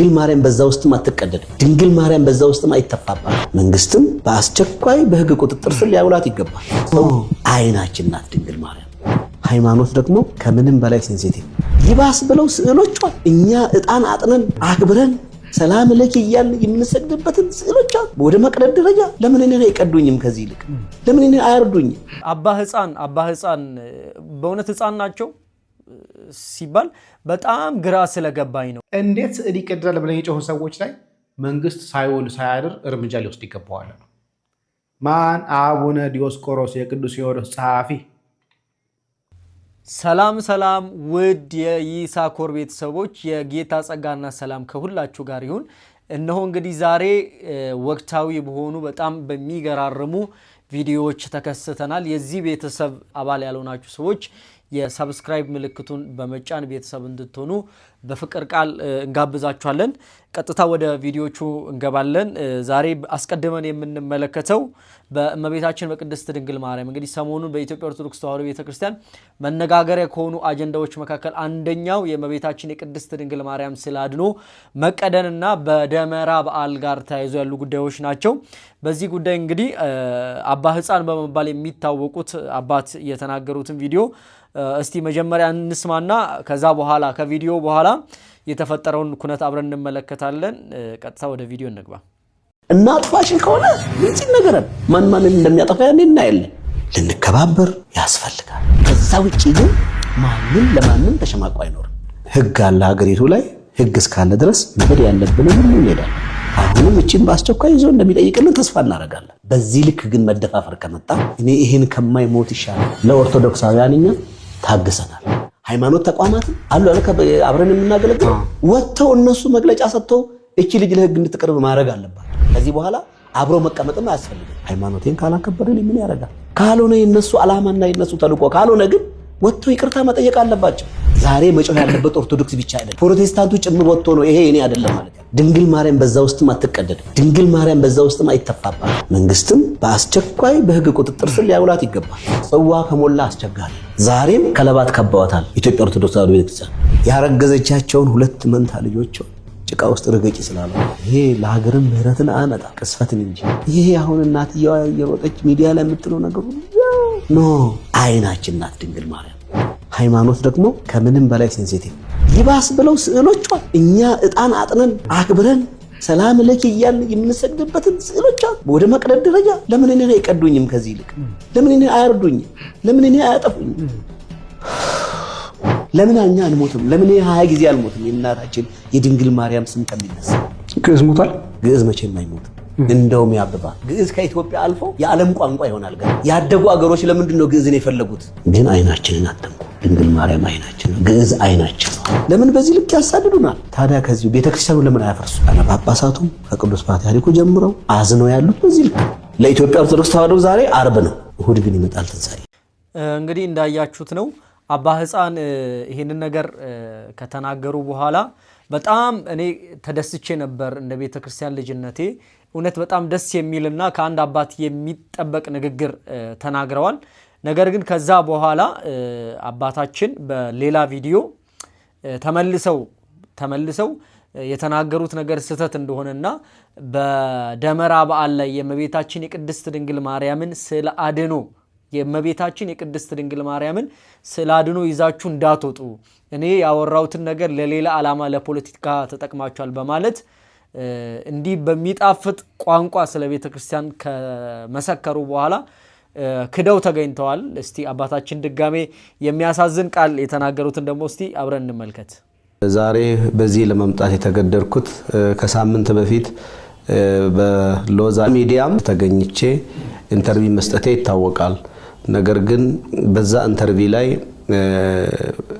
ድንግል ማርያም በዛ ውስጥም አትቀደድም። ድንግል ማርያም በዛ ውስጥም አይተፋባት። መንግስትም በአስቸኳይ በህግ ቁጥጥር ስር ሊያውላት ይገባል። አይናችን ናት ድንግል ማርያም። ሃይማኖት ደግሞ ከምንም በላይ sensitive። ይባስ ብለው ስዕሎቿ እኛ ዕጣን አጥነን አክብረን ሰላም ለኪ እያልን የምንሰግድበትን ስዕሎቿ ወደ መቅደድ ደረጃ ለምን እኔን አይቀዱኝም? ከዚህ ይልቅ ለምን እኔን አያርዱኝም? አባ ህፃን፣ አባ ህፃን በእውነት ህፃን ናቸው ሲባል በጣም ግራ ስለገባኝ ነው። እንዴት ስዕል ይቀደዳል ብለን የጮሁ ሰዎች ላይ መንግስት ሳይውል ሳያድር እርምጃ ሊወስድ ይገባዋል ነው። ማን? አቡነ ዲዮስቆሮስ የቅዱስ ሲኖዶስ ጸሐፊ። ሰላም ሰላም፣ ውድ የይሳኮር ቤተሰቦች፣ የጌታ ጸጋና ሰላም ከሁላችሁ ጋር ይሁን። እነሆ እንግዲህ ዛሬ ወቅታዊ በሆኑ በጣም በሚገራርሙ ቪዲዮዎች ተከስተናል። የዚህ ቤተሰብ አባል ያልሆናችሁ ሰዎች የ subscribe ምልክቱን በመጫን ቤተሰብ እንድትሆኑ በፍቅር ቃል እንጋብዛችኋለን። ቀጥታ ወደ ቪዲዮቹ እንገባለን። ዛሬ አስቀድመን የምንመለከተው በእመቤታችን በቅድስት ድንግል ማርያም፣ እንግዲህ ሰሞኑን በኢትዮጵያ ኦርቶዶክስ ተዋሕዶ ቤተክርስቲያን መነጋገሪያ ከሆኑ አጀንዳዎች መካከል አንደኛው የእመቤታችን የቅድስት ድንግል ማርያም ስዕለ አድኅኖ መቀደንና በደመራ በዓል ጋር ተያይዞ ያሉ ጉዳዮች ናቸው። በዚህ ጉዳይ እንግዲህ አባ ሕፃን በመባል የሚታወቁት አባት የተናገሩትን ቪዲዮ እስቲ መጀመሪያ እንስማና ከዛ በኋላ ከቪዲዮ በኋላ የተፈጠረውን ኩነት አብረን እንመለከታለን። ቀጥታ ወደ ቪዲዮ እንግባ። እና አጥፋሽን ከሆነ ግልጽ ይነገረን። ማን ማንን እንደሚያጠፋ ያኔ እናያለን። ልንከባበር ያስፈልጋል። ከዛ ውጭ ግን ማንም ለማንም ተሸማቆ አይኖርም። ህግ አለ ሀገሪቱ ላይ። ህግ እስካለ ድረስ መሄድ ያለብንን ሁሉ እንሄዳለን። አሁንም እቺን በአስቸኳይ ይዞ እንደሚጠይቅልን ተስፋ እናደርጋለን። በዚህ ልክ ግን መደፋፈር ከመጣ እኔ ይህን ከማይሞት ይሻላል። ለኦርቶዶክሳውያን እኛ ታግሰናል። ሃይማኖት ተቋማትም አሉ አለ አብረን የምናገለግለው፣ ወጥተው እነሱ መግለጫ ሰጥተው እቺ ልጅ ለህግ እንድትቀርብ ማድረግ አለባት። ከዚህ በኋላ አብሮ መቀመጥም አያስፈልግም። ሃይማኖቴን ካላከበረልኝ ምን ያደርጋል? ካልሆነ የነሱ ዓላማና የነሱ ተልዕኮ ካልሆነ ግን ወጥተው ይቅርታ መጠየቅ አለባቸው። ዛሬ መጮህ ያለበት ኦርቶዶክስ ብቻ አይደለም፣ ፕሮቴስታንቱ ጭምር ወጥቶ ነው ይሄ የኔ አይደለም ማለት ነው። ድንግል ማርያም በዛ ውስጥም አትቀደድም። ድንግል ማርያም በዛ ውስጥም አይተፋባት። መንግስትም በአስቸኳይ በህግ ቁጥጥር ስር ሊያውላት ይገባል። ጽዋ ከሞላ አስቸጋሪ። ዛሬም ከለባት ከበዋታል። ኢትዮጵያ ኦርቶዶክስ ተዋሕዶ ቤተክርስቲያን ያረገዘቻቸውን ሁለት መንታ ልጆች ጭቃ ውስጥ ርገጪ ስላለ ይሄ ለሀገርም ምህረትን አያመጣ ቅስፈትን እንጂ። ይሄ አሁን እናትየዋ እየሮጠች ሚዲያ ላይ የምትለው ነገር no፣ አይናችን ናት ድንግል ማርያም። ሃይማኖት ደግሞ ከምንም በላይ sensitive። ይባስ ብለው ስዕሎቿ እኛ ዕጣን አጥነን አክብረን ሰላም ለኪ እያልን የምንሰግድበትን ስዕሎቿ ወደ መቅደድ ደረጃ ለምን እኔን አይቀዱኝም? ከዚህ ይልቅ ለምን እኔን አያርዱኝም? ለምን እኔን አያጠፉኝም? ለምን እኛ አንሞትም? ለምን እኔ 20 ጊዜ አልሞትም? የእናታችን የድንግል ማርያም ስም ከሚነሳ። ግዕዝ ሞቷል። ግዕዝ መቼም አይሞትም። እንደውም ያብባል። ግዕዝ ከኢትዮጵያ አልፎ የዓለም ቋንቋ ይሆናል። ገና ያደጉ አገሮች ለምንድን ነው ግዕዝን የፈለጉት? ግን አይናችንን አትንኩ። ድንግል ማርያም አይናችን ነው። ግዕዝ አይናችን ነው። ለምን በዚህ ልክ ያሳድዱናል? ታዲያ ከዚሁ ቤተክርስቲያኑ ለምን አያፈርሱ? ጳጳሳቱም ከቅዱስ ፓትርያርኩ ጀምረው አዝነው ያሉት በዚህ ልክ። ለኢትዮጵያ ኦርቶዶክስ ተዋሕዶ ዛሬ አርብ ነው፣ እሁድ ግን ይመጣል ትንሣኤ። እንግዲህ እንዳያችሁት ነው፣ አባ ሕፃን ይሄንን ነገር ከተናገሩ በኋላ በጣም እኔ ተደስቼ ነበር። እንደ ቤተ ክርስቲያን ልጅነቴ እውነት በጣም ደስ የሚልና ከአንድ አባት የሚጠበቅ ንግግር ተናግረዋል። ነገር ግን ከዛ በኋላ አባታችን በሌላ ቪዲዮ ተመልሰው የተናገሩት ነገር ስህተት እንደሆነና በደመራ በዓል ላይ የእመቤታችን የቅድስት ድንግል ማርያምን ስዕለ አድኅኖ፣ የእመቤታችን የቅድስት ድንግል ማርያምን ስዕለ አድኅኖ ይዛችሁ እንዳትወጡ፣ እኔ ያወራሁትን ነገር ለሌላ ዓላማ ለፖለቲካ ተጠቅማችኋል በማለት እንዲህ በሚጣፍጥ ቋንቋ ስለ ቤተ ክርስቲያን ከመሰከሩ በኋላ ክደው ተገኝተዋል። እስቲ አባታችን ድጋሜ የሚያሳዝን ቃል የተናገሩትን ደግሞ እስቲ አብረን እንመልከት። ዛሬ በዚህ ለመምጣት የተገደድኩት ከሳምንት በፊት በሎዛ ሚዲያም ተገኝቼ interview መስጠቴ ይታወቃል። ነገር ግን በዛ interview ላይ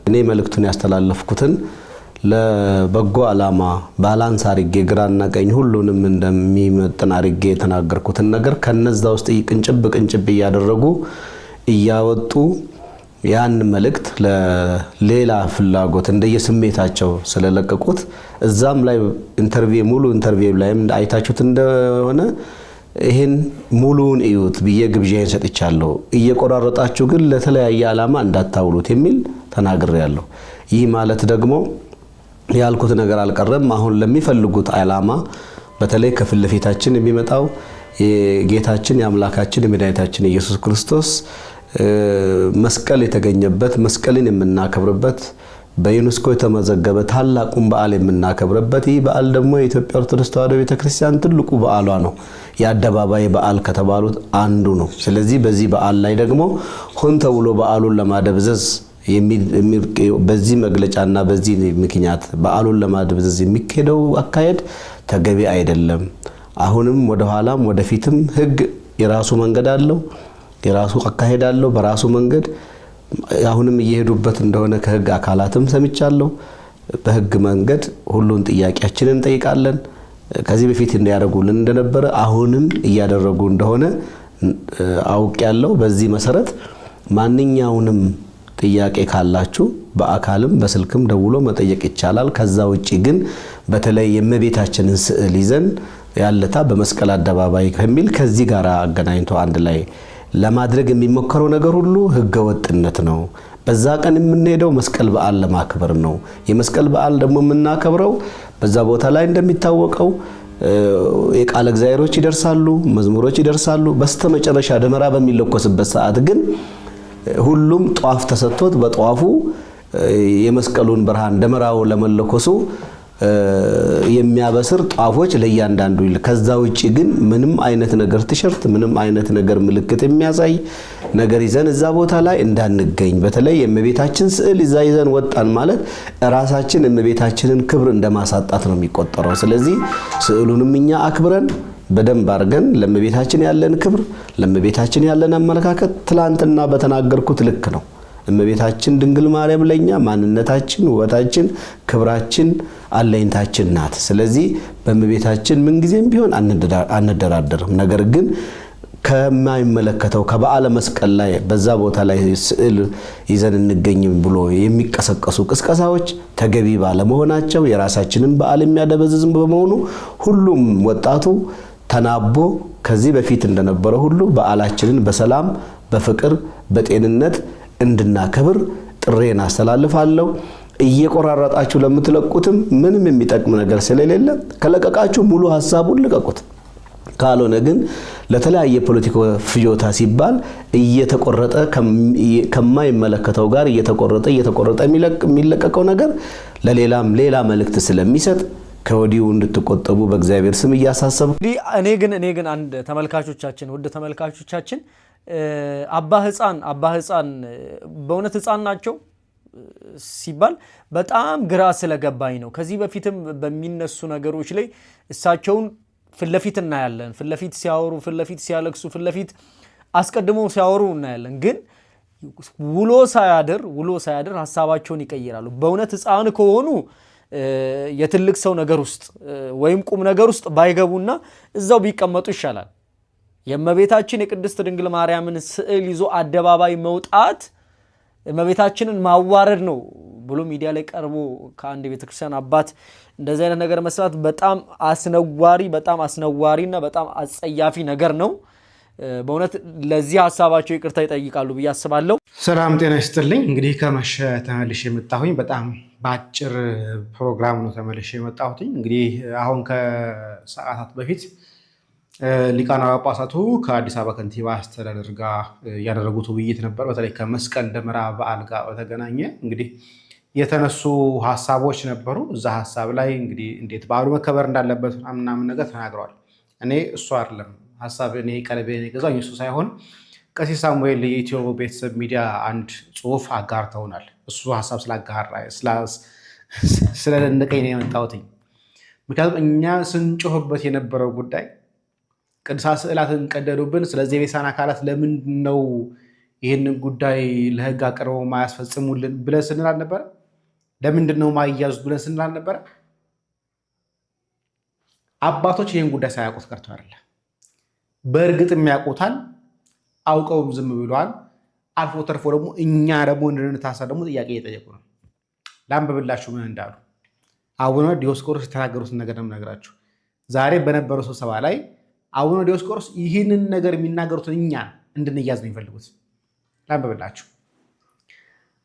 እኔ መልእክቱን ያስተላለፍኩትን ለበጎ ዓላማ balance አርጌ ግራና ቀኝ ሁሉንም እንደሚመጥን አርጌ የተናገርኩትን ነገር ከነዛ ውስጥ ቅንጭብ ቅንጭብ እያደረጉ እያወጡ ያን መልእክት ለሌላ ፍላጎት እንደየስሜታቸው ስለለቀቁት እዛም ላይ interview ሙሉ interview ላይም አይታችሁት እንደሆነ ይህን ሙሉውን እዩት ብዬ ግብዣዬን ሰጥቻለሁ። እየቆራረጣችሁ ግን ለተለያየ ዓላማ እንዳታውሉት የሚል ተናግሬያለሁ። ይህ ማለት ደግሞ ያልኩት ነገር አልቀረም። አሁን ለሚፈልጉት ዓላማ በተለይ ከፊት ለፊታችን የሚመጣው የጌታችን የአምላካችን የመድኃኒታችን ኢየሱስ ክርስቶስ መስቀል የተገኘበት፣ መስቀልን የምናከብርበት፣ በዩኔስኮ የተመዘገበ ታላቁን በዓል የምናከብርበት፣ ይህ በዓል ደግሞ የኢትዮጵያ ኦርቶዶክስ ተዋሕዶ ቤተክርስቲያን ትልቁ በዓሏ ነው። የአደባባይ በዓል ከተባሉት አንዱ ነው። ስለዚህ በዚህ በዓል ላይ ደግሞ ሆን ተብሎ በዓሉን ለማደብዘዝ፣ በዚህ መግለጫና በዚህ ምክንያት በዓሉን ለማደብዘዝ የሚካሄደው አካሄድ ተገቢ አይደለም። አሁንም ወደኋላም ወደፊትም ሕግ የራሱ መንገድ አለው፣ የራሱ አካሄድ አለው። በራሱ መንገድ አሁንም እየሄዱበት እንደሆነ ከሕግ አካላትም ሰምቻለሁ። በሕግ መንገድ ሁሉን ጥያቄያችንን እንጠይቃለን። ከዚህ በፊት እንዲያደርጉልን እንደነበረ አሁንም እያደረጉ እንደሆነ አውቄያለሁ። በዚህ መሰረት ማንኛውንም ጥያቄ ካላችሁ በአካልም በስልክም ደውሎ መጠየቅ ይቻላል። ከዛ ውጪ ግን በተለይ የእመቤታችንን ስዕል ይዘን ያለታ በመስቀል አደባባይ ከሚል ከዚህ ጋር አገናኝቶ አንድ ላይ ለማድረግ የሚሞከረው ነገር ሁሉ ህገወጥነት ነው። በዛ ቀን የምንሄደው መስቀል በዓል ለማክበር ነው። የመስቀል በዓል ደግሞ የምናከብረው በዛ ቦታ ላይ እንደሚታወቀው የቃለ እግዚአብሔሮች ይደርሳሉ፣ መዝሙሮች ይደርሳሉ። በስተመጨረሻ ደመራ በሚለኮስበት ሰዓት ግን ሁሉም ጧፍ ተሰጥቶት በጧፉ የመስቀሉን ብርሃን ደመራው ለመለኮሱ የሚያበስር ጧፎች ለእያንዳንዱ ይል። ከዛ ውጪ ግን ምንም አይነት ነገር ቲሸርት፣ ምንም አይነት ነገር ምልክት የሚያሳይ ነገር ይዘን እዛ ቦታ ላይ እንዳንገኝ። በተለይ የእመቤታችን ስዕል እዛ ይዘን ወጣን ማለት ራሳችን የእመቤታችንን ክብር እንደማሳጣት ነው የሚቆጠረው። ስለዚህ ስዕሉንም እኛ አክብረን በደንብ አድርገን ለእመቤታችን ያለን ክብር፣ ለእመቤታችን ያለን አመለካከት ትላንትና በተናገርኩት ልክ ነው። እመቤታችን ድንግል ማርያም ለኛ ማንነታችን፣ ውበታችን፣ ክብራችን፣ አለኝታችን ናት። ስለዚህ በእመቤታችን ምንጊዜም ቢሆን አንደራደርም። ነገር ግን ከማይመለከተው ከበዓለ መስቀል ላይ በዛ ቦታ ላይ ስዕል ይዘን እንገኝም ብሎ የሚቀሰቀሱ ቅስቀሳዎች ተገቢ ባለመሆናቸው፣ የራሳችንን በዓል የሚያደበዝዝም በመሆኑ ሁሉም ወጣቱ ተናቦ ከዚህ በፊት እንደነበረ ሁሉ በዓላችንን በሰላም፣ በፍቅር፣ በጤንነት እንድናከብር ጥሬን አስተላልፋለሁ። እየቆራረጣችሁ ለምትለቁትም ምንም የሚጠቅም ነገር ስለሌለ ከለቀቃችሁ ሙሉ ሀሳቡን ልቀቁት። ካልሆነ ግን ለተለያየ ፖለቲካ ፍጆታ ሲባል እየተቆረጠ፣ ከማይመለከተው ጋር እየተቆረጠ እየተቆረጠ የሚለቀቀው ነገር ለሌላም ሌላ መልእክት ስለሚሰጥ ከወዲሁ እንድትቆጠቡ በእግዚአብሔር ስም እያሳሰብኩ። እንግዲህ እኔ ግን አንድ ተመልካቾቻችን፣ ውድ ተመልካቾቻችን፣ አባ ህፃን በእውነት ህፃን ናቸው ሲባል በጣም ግራ ስለገባኝ ነው። ከዚህ በፊትም በሚነሱ ነገሮች ላይ እሳቸውን ፊት ለፊት እናያለን። ፊት ለፊት ሲያወሩ፣ ፊት ለፊት ሲያለቅሱ፣ ፊት ለፊት አስቀድሞ ሲያወሩ እናያለን። ግን ውሎ ሳያድር ሀሳባቸውን ይቀይራሉ። በእውነት ህፃን ከሆኑ የትልቅ ሰው ነገር ውስጥ ወይም ቁም ነገር ውስጥ ባይገቡና እዛው ቢቀመጡ ይሻላል። የእመቤታችን የቅድስት ድንግል ማርያምን ስዕል ይዞ አደባባይ መውጣት እመቤታችንን ማዋረድ ነው ብሎ ሚዲያ ላይ ቀርቦ ከአንድ የቤተክርስቲያን አባት እንደዚህ አይነት ነገር መስማት በጣም አስነዋሪ፣ በጣም አስነዋሪና በጣም አጸያፊ ነገር ነው። በእውነት ለዚህ ሀሳባቸው ይቅርታ ይጠይቃሉ ብዬ አስባለሁ። ሰላም ጤና ይስጥልኝ። እንግዲህ ከመሸ ተመልሼ የመጣሁኝ በጣም በአጭር ፕሮግራም ነው ተመልሼ የመጣሁትኝ። እንግዲህ አሁን ከሰዓታት በፊት ሊቃነ ጳጳሳቱ ከአዲስ አበባ ከንቲባ አስተዳደር ጋር ያደረጉት ውይይት ነበር። በተለይ ከመስቀል ደመራ በዓል ጋር በተገናኘ እንግዲህ የተነሱ ሀሳቦች ነበሩ። እዛ ሀሳብ ላይ እንግዲህ እንዴት በዓሉ መከበር እንዳለበት ምናምን ነገር ተናግረዋል። እኔ እሱ አይደለም ሀሳብ እኔ ቀልቤን የገዛኝ እሱ ሳይሆን ቀሲስ ሳሙኤል የኢትዮ ቤተሰብ ሚዲያ አንድ ጽሁፍ አጋርተውናል። እሱ ሀሳብ ስላጋራ ስለደነቀኝ ነው የመጣሁትኝ። ምክንያቱም እኛ ስንጮህበት የነበረው ጉዳይ ቅዱሳት ስዕላትን ቀደዱብን፣ ስለዚህ የቤሳን አካላት ለምንድን ነው ይህንን ጉዳይ ለህግ አቅርበው ማያስፈጽሙልን ብለን ስንል አልነበረ? ለምንድን ነው ማያዙት ብለን ስንል አልነበረ? አባቶች ይህን ጉዳይ ሳያውቁት ቀርቶ አይደለም። በእርግጥም ያውቁታል፣ አውቀውም ዝም ብለዋል። አልፎ ተርፎ ደግሞ እኛ ደግሞ እንድንታሰር ደግሞ ጥያቄ እየጠየቁ ነው። ላንብብላችሁ ምን እንዳሉ። አቡነ ዲዮስቆሮስ የተናገሩትን ነገር ነው የምነግራችሁ። ዛሬ በነበረው ስብሰባ ላይ አቡነ ዲዮስቆሮስ ይህንን ነገር የሚናገሩትን እኛ እንድንያዝ ነው የሚፈልጉት። ላንብብላችሁ።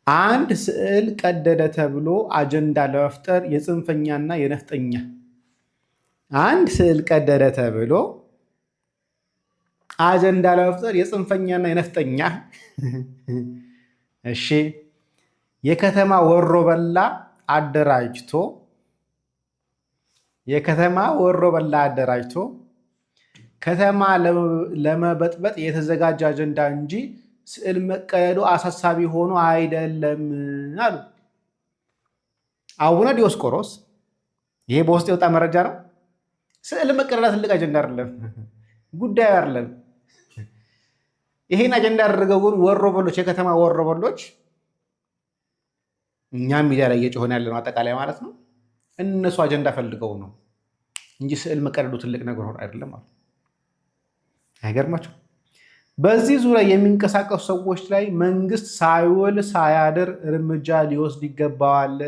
አንድ ስዕል ቀደደ ተብሎ አጀንዳ ለመፍጠር የጽንፈኛና የነፍጠኛ፣ አንድ ስዕል ቀደደ ተብሎ አጀንዳ ለመፍጠር የጽንፈኛና የነፍጠኛ፣ እሺ፣ የከተማ ወሮ በላ አደራጅቶ፣ የከተማ ወሮ በላ አደራጅቶ ከተማ ለመበጥበጥ የተዘጋጀ አጀንዳ እንጂ ስዕል መቀደዱ አሳሳቢ ሆኖ አይደለም አሉ አቡነ ዲዮስቆሮስ። ይሄ በውስጥ የወጣ መረጃ ነው። ስዕል መቀደዳ ትልቅ አጀንዳ አይደለም፣ ጉዳዩ አይደለም። ይሄን አጀንዳ ያደረገው ግን ወሮ በሎች፣ የከተማ ወሮ በሎች፣ እኛም ሚዲያ ላይ እየጮሆን ያለ ነው አጠቃላይ ማለት ነው። እነሱ አጀንዳ ፈልገው ነው እንጂ ስዕል መቀደዱ ትልቅ ነገር ሆኖ አይደለም አሉ። አይገርማቸው? በዚህ ዙሪያ የሚንቀሳቀሱ ሰዎች ላይ መንግስት ሳይውል ሳያድር እርምጃ ሊወስድ ይገባዋል።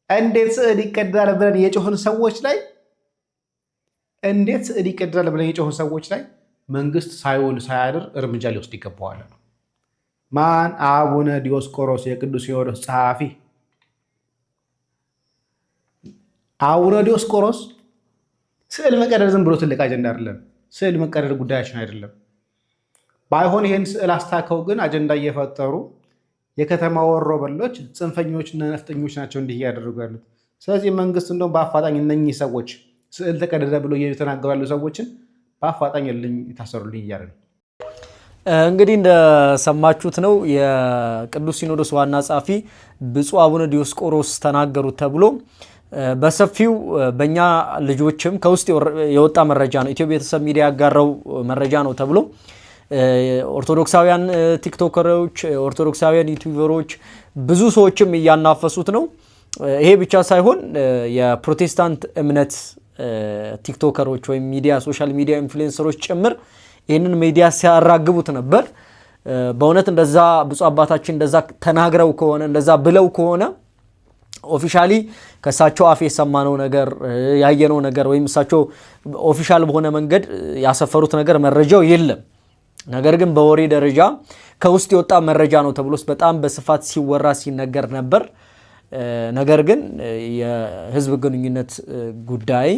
እንዴት ስዕል ይቀደዳል ብለን የጮህን ሰዎች ላይ፣ እንዴት ስዕል ይቀደዳል ብለን የጮህን ሰዎች ላይ መንግስት ሳይውል ሳያድር እርምጃ ሊወስድ ይገባዋል ነው። ማን? አቡነ ዲዮስቆሮስ፣ የቅዱስ ሲኖዶስ ጸሐፊ። አቡነ ዲዮስቆሮስ ስዕል መቀደድ ዝም ብሎ ትልቅ አጀንዳ አይደለም። ስዕል መቀደድ ጉዳያችን አይደለም። ባይሆን ይህን ስዕል አስታከው ግን አጀንዳ እየፈጠሩ የከተማ ወሮ በሎች፣ ጽንፈኞችና ነፍጠኞች ናቸው እንዲህ እያደረጉ ያሉት። ስለዚህ መንግስት እንደውም በአፋጣኝ እነኚህ ሰዎች፣ ስዕል ተቀደደ ብሎ እየተናገሩ ያሉ ሰዎችን በአፋጣኝ ልኝ የታሰሩልኝ እያለ ነው። እንግዲህ እንደሰማችሁት ነው። የቅዱስ ሲኖዶስ ዋና ጸሐፊ ብፁዕ አቡነ ዲዮስቆሮስ ተናገሩት ተብሎ በሰፊው በእኛ ልጆችም ከውስጥ የወጣ መረጃ ነው። ኢትዮ ቤተሰብ ሚዲያ ያጋራው መረጃ ነው ተብሎ ኦርቶዶክሳውያን ቲክቶከሮች፣ ኦርቶዶክሳውያን ዩቲዩበሮች፣ ብዙ ሰዎችም እያናፈሱት ነው። ይሄ ብቻ ሳይሆን የፕሮቴስታንት እምነት ቲክቶከሮች ወይም ሚዲያ social media influencer ኦች ጭምር ይህንን ሚዲያ ሲያራግቡት ነበር። በእውነት እንደዛ ብፁዕ አባታችን እንደዛ ተናግረው ከሆነ፣ እንደዛ ብለው ከሆነ፣ officially ከእሳቸው አፍ የሰማነው ነገር፣ ያየነው ነገር ወይም እሳቸው official በሆነ መንገድ ያሰፈሩት ነገር መረጃው የለም። ነገር ግን በወሬ ደረጃ ከውስጥ የወጣ መረጃ ነው ተብሎ በጣም በስፋት ሲወራ ሲነገር ነበር። ነገር ግን የህዝብ ግንኙነት ጉዳይ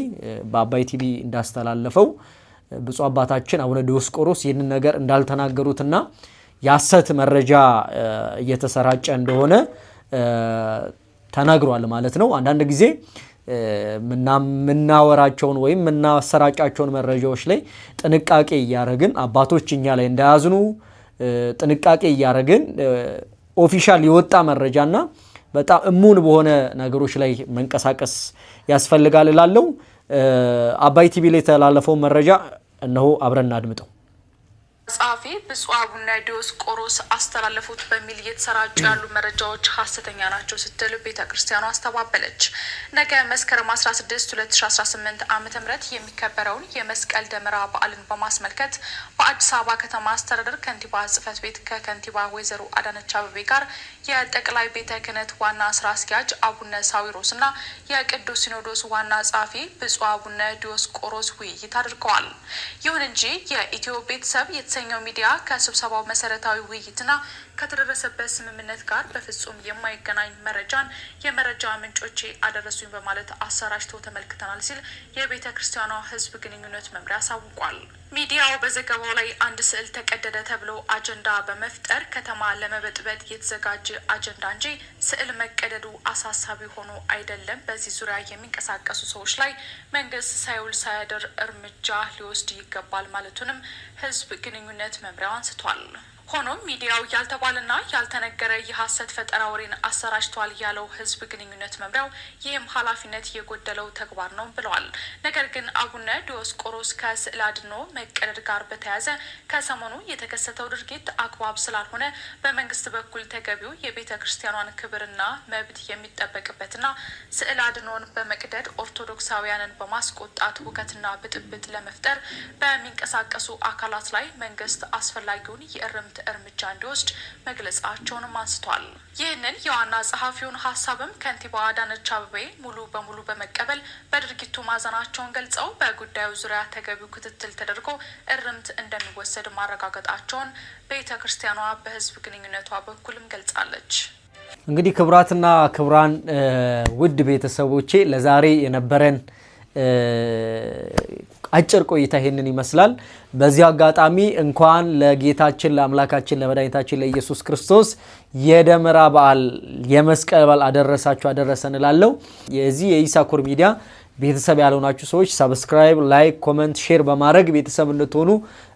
በአባይ ቲቪ እንዳስተላለፈው ብፁዕ አባታችን አቡነ ዲዮስቆሮስ ይህንን ነገር እንዳልተናገሩትና የሐሰት መረጃ እየተሰራጨ እንደሆነ ተናግሯል ማለት ነው። አንዳንድ ጊዜ የምናወራቸውን ወይም የምናሰራጫቸውን መረጃዎች ላይ ጥንቃቄ እያደረግን፣ አባቶች እኛ ላይ እንዳያዝኑ ጥንቃቄ እያደረግን፣ official የወጣ መረጃና በጣም እሙን በሆነ ነገሮች ላይ መንቀሳቀስ ያስፈልጋል እላለሁ። አባይ ቲቪ ላይ የተላለፈውን መረጃ እነሆ አብረን እናድምጠው። ጸሐፊ ብፁዕ አቡነ ዲዮስቆሮስ አስተላለፉት በሚል እየተሰራጩ ያሉ መረጃዎች ሀሰተኛ ናቸው ስትል ቤተ ክርስቲያኗ አስተባበለች። ነገ መስከረም 16 2018 ዓ.ም የሚከበረውን የመስቀል ደመራ በዓልን በማስመልከት በአዲስ አበባ ከተማ አስተዳደር ከንቲባ ጽሕፈት ቤት ከከንቲባ ወይዘሮ አዳነች አቤቤ ጋር የጠቅላይ ቤተ ክህነት ዋና ስራ አስኪያጅ አቡነ ሳዊሮስ እና የቅዱስ ሲኖዶስ ዋና ጸሐፊ ብፁዕ አቡነ ዲዮስቆሮስ ውይይት አድርገዋል። ይሁን እንጂ የኢትዮ ቤተሰብ የተሰኘው ሚዲያ ከስብሰባው መሰረታዊ ውይይትና ከተደረሰበት ስምምነት ጋር በፍጹም የማይገናኝ መረጃን የመረጃ ምንጮቼ አደረሱኝ በማለት አሰራጭቶ ተመልክተናል ሲል የቤተ ክርስቲያኗ ሕዝብ ግንኙነት መምሪያ አሳውቋል። ሚዲያው በዘገባው ላይ አንድ ስዕል ተቀደደ ተብሎ አጀንዳ በመፍጠር ከተማ ለመበጥበጥ የተዘጋጀ አጀንዳ እንጂ ስዕል መቀደዱ አሳሳቢ ሆኖ አይደለም። በዚህ ዙሪያ የሚንቀሳቀሱ ሰዎች ላይ መንግስት ሳይውል ሳያድር እርምጃ ሊወስድ ይገባል ማለቱንም ሕዝብ ግንኙነት መምሪያው አንስቷል። ሆኖም ሚዲያው ያልተባለና ያልተነገረ የሀሰት ፈጠራ ወሬን አሰራጭቷል ያለው ህዝብ ግንኙነት መምሪያው ይህም ኃላፊነት የጎደለው ተግባር ነው ብለዋል። ነገር ግን አቡነ ዲዮስቆሮስ ከስዕል አድኖ መቀደድ ጋር በተያያዘ ከሰሞኑ የተከሰተው ድርጊት አግባብ ስላልሆነ በመንግስት በኩል ተገቢው የቤተ ክርስቲያኗን ክብርና መብት የሚጠበቅበትና ስዕል አድኖን በመቅደድ ኦርቶዶክሳውያንን በማስቆጣት ሁከትና ብጥብጥ ለመፍጠር በሚንቀሳቀሱ አካላት ላይ መንግስት አስፈላጊውን የእርምት እርምጃ እንዲወስድ መግለጻቸውንም አንስቷል። ይህንን የዋና ጸሐፊውን ሀሳብም ከንቲባ አዳነች አቤቤ ሙሉ በሙሉ በመቀበል በድርጊቱም ማዘናቸውን ገልጸው በጉዳዩ ዙሪያ ተገቢው ክትትል ተደርጎ እርምት እንደሚወሰድ ማረጋገጣቸውን ቤተ ክርስቲያኗ በሕዝብ ግንኙነቷ በኩልም ገልጻለች። እንግዲህ ክቡራትና ክቡራን ውድ ቤተሰቦቼ ለዛሬ የነበረን አጭር ቆይታ ይሄንን ይመስላል። በዚሁ አጋጣሚ እንኳን ለጌታችን ለአምላካችን ለመድኃኒታችን ለኢየሱስ ክርስቶስ የደመራ በዓል የመስቀል በዓል አደረሳችሁ አደረሰን እላለሁ። የዚህ የይሳኮር ሚዲያ ቤተሰብ ያልሆናችሁ ሰዎች subscribe፣ like፣ comment፣ share በማድረግ ቤተሰብ እንድትሆኑ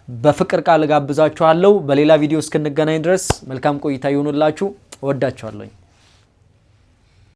በፍቅር ቃል ጋብዛችኋለሁ። በሌላ ቪዲዮ እስክንገናኝ ድረስ መልካም ቆይታ ይሁንላችሁ። እወዳችኋለሁኝ።